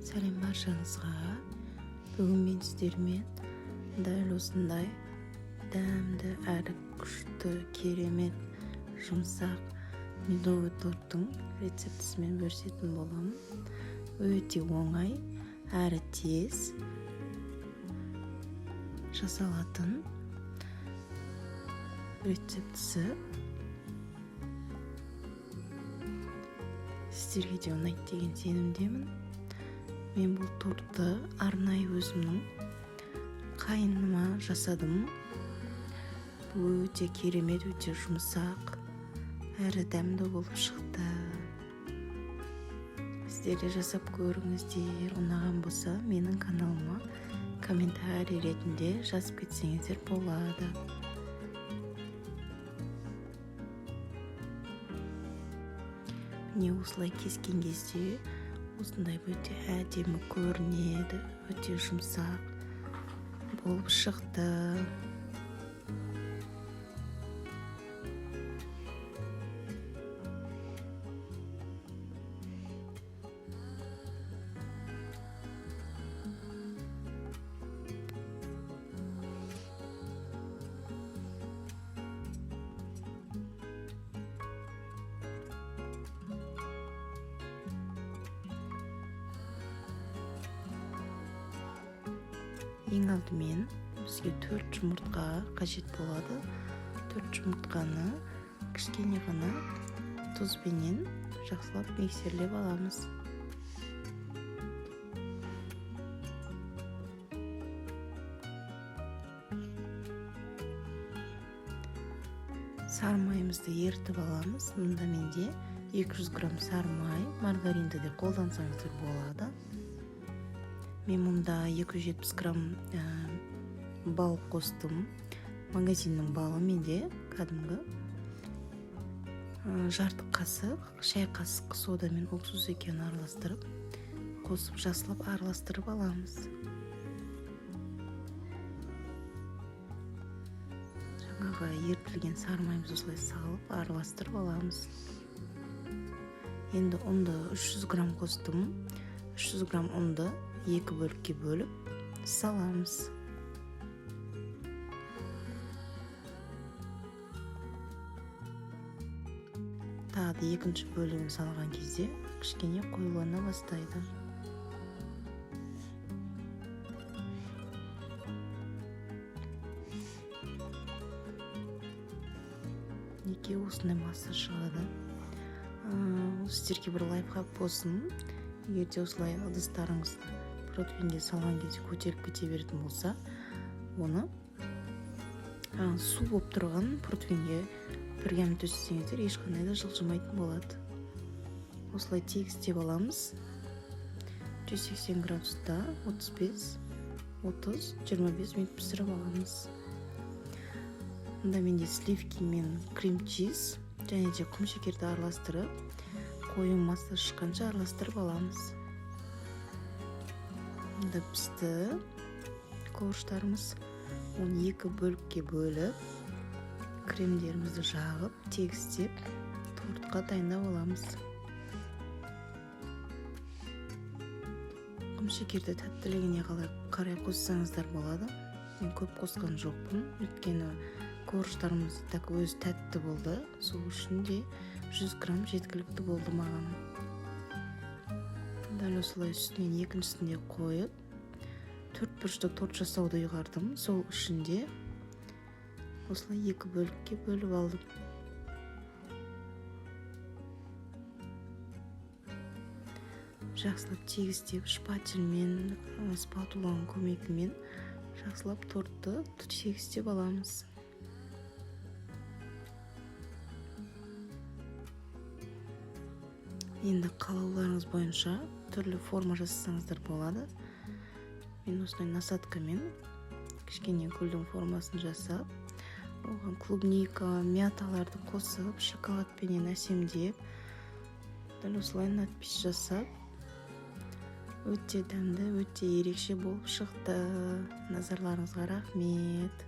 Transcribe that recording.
Сәлем баршаңызға. Бүгін мен сіздермен дәл осындай дәмді әрі күшті, керемет, жұмсақ медовый торттың рецептісімен бөлісетін боламын. Өте оңай әрі тез жасалатын рецептісі. Сіздерге де ұнайды деген сенімдемін. Мен бұл тортты арнайы өзімнің қайыныма жасадым. Бұл өте керемет, өте жұмсақ, әрі дәмді болып шықты. Сіздер де жасап көріңіздер. Ұнаған болса, менің каналыма комментарий ретінде жазып кетсеңіздер болады. Міне, осылай кескен кезде осындай өте әдемі көрінеді, өте жұмсақ болып шықты. Ең алдымен бізге 4 жұмыртқа қажет болады. 4 жұмыртқаны кішкене ғана тұзбенен жақсылап миксерлеп аламыз. Сары майымызды ерітіп аламыз. Мұнда менде 200 грамм сары май, маргаринді де қолдансаңыздар болады. Мен мұнда 270 грамм бал қостым. Магазиннің балы менде кәдімгі. Жарты қасық, шай қасық сода мен уксус екеуін араластырып, қосып жақсылап араластырып аламыз. Жаңағы ерітілген сары майымызды осылай салып араластырып аламыз. Енді ұнды 300 грамм қостым. 300 грамм ұнды екі бөлікке бөліп саламыз. Тағы да екінші бөлігін салған кезде кішкене қоюлана бастайды. Неге осындай масса шығады? Сіздерге бір лайфхак болсын. Егер де осылай ыдыстарыңызды противеньге салған кезде көтеріп кете беретін болса, оны су болып тұрған противеньге пергамент төсесеңіздер, ешқандай да жылжымайтын болады. Осылай тегістеп аламыз. 180 градуста 35, 30, 25 минут пісіріп аламыз. Мұнда менде сливки мен крем-чиз және де құм шекерді араластырып, қою масса шыққанша араластырып аламыз. Мұнда пісті коржтарымыз, оны екі бөлікке бөліп, кремдерімізді жағып, тегістеп, тортқа дайындап аламыз. Құм шекерді тәттілігіне қарай қоссаңыздар болады. Мен көп қосқан жоқпын, өйткені коржтарымыз так өзі тәтті болды. Сол үшін де 100 грамм жеткілікті болды маған. Дәл осылай үстінен екіншісін де қойып, төрт бұрышты торт жасауды ұйғардым. Сол үшін де осылай екі бөлікке бөліп алдым. Жақсылап тегістеп, шпательмен, спатуланың көмегімен жақсылап тортты тегістеп аламыз. Енді қалауларыңыз бойынша түрлі форма жасасаңыздар болады. Мен осындай насадкамен кішкене гүлдің формасын жасап, оған клубника, мяталарды қосып, шоколадпенен әсемдеп, дәл осылай надпись жасап, өте дәмді, өте ерекше болып шықты. Назарларыңызға рахмет.